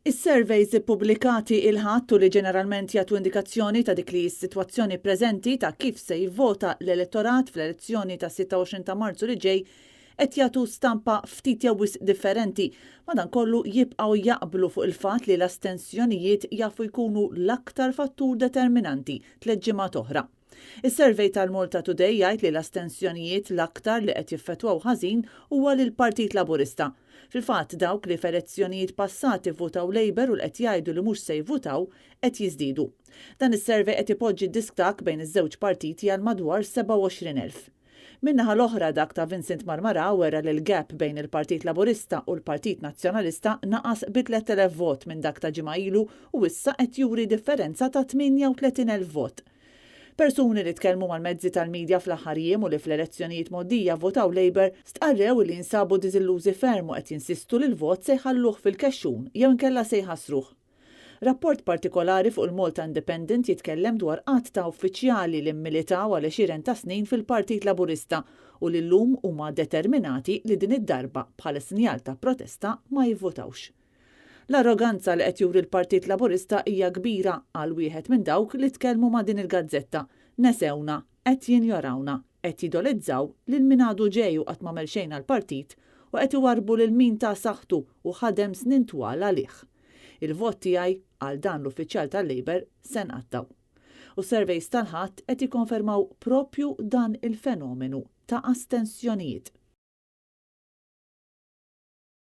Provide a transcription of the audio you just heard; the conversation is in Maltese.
Is-surveys ippubblikati il-Ħadd u li ġeneralment jagħtu indikazzjoni ta' dik li hi s-sitwazzjoni preżenti ta' kif se jivvota l-elettorat fl-elezzjoni tas-26 ta' Marzu li ġej qed jagħtu stampa ftit jew wisq differenti, madankollu jibqgħu jaqblu fuq il-fatt li l-astensjonijiet jafu jkunu l-aktar fattur determinanti tlett ġimgħat oħra. Is-survey tal-Malta Today jgħid li l-astensjonijiet l-aktar li qed jiffettwaw ħażin huwa lill-Partit Laburista. Fil-fatt, dawk li f'elezzjonijiet passati vvutaw Labour u li qed jgħidu li mhux se jivvutaw qed jiżdiedu. Dan is-survey qed ipoġġi d-distakk bejn iż-żewġ partiti għal madwar 27,000. Min-naħa l-oħra dak ta' Vincent Marmarà wera li l-gap bejn il-Partit Laburista u l-Partit Nazzjonalista naqas bi 3,000 vot minn dak ta' ġimgħa ilu u issa qed juri differenza ta' 38,000 vot. Persuni li tkellmu mal-mezzi tal-media fl-aħħar jiem u li fl-elezzjonijiet mgħoddija vvotaw Labour stqarrew li jinsabu diżillużi ferm u qed jinsistu li l-vot se jħalluh fil-kexxun jew inkella se jħassruh. Rapport partikolari fuq il-Malta Independent jitkellem dwar għadd ta' uffiċjali li mmilitaw għal għexieren ta' snin fil-Partit Laburista u li llum huma determinati li din id-darba bħala sinjal ta' protesta ma jivvutawx. L-arroganza li qed juri l-Partit Laburista hija kbira, qal wieħed minn dawk li tkellmu ma' din il-gazzetta. Nesewna, qed jinjorawna, qed jidolizzaw lil min għadu ġej u qatt m'għamel xejn għall-partit u qed iwarrbu lil min ta saħħtu u ħadem snin twal għalih. Il-vot tiegħi, qal dan l-uffiċjal tal-Labour, se nqattgħu. U s-surveys tal-Ħadd qed jikkonfermaw proprju dan il-fenomenu ta' astensjonijiet.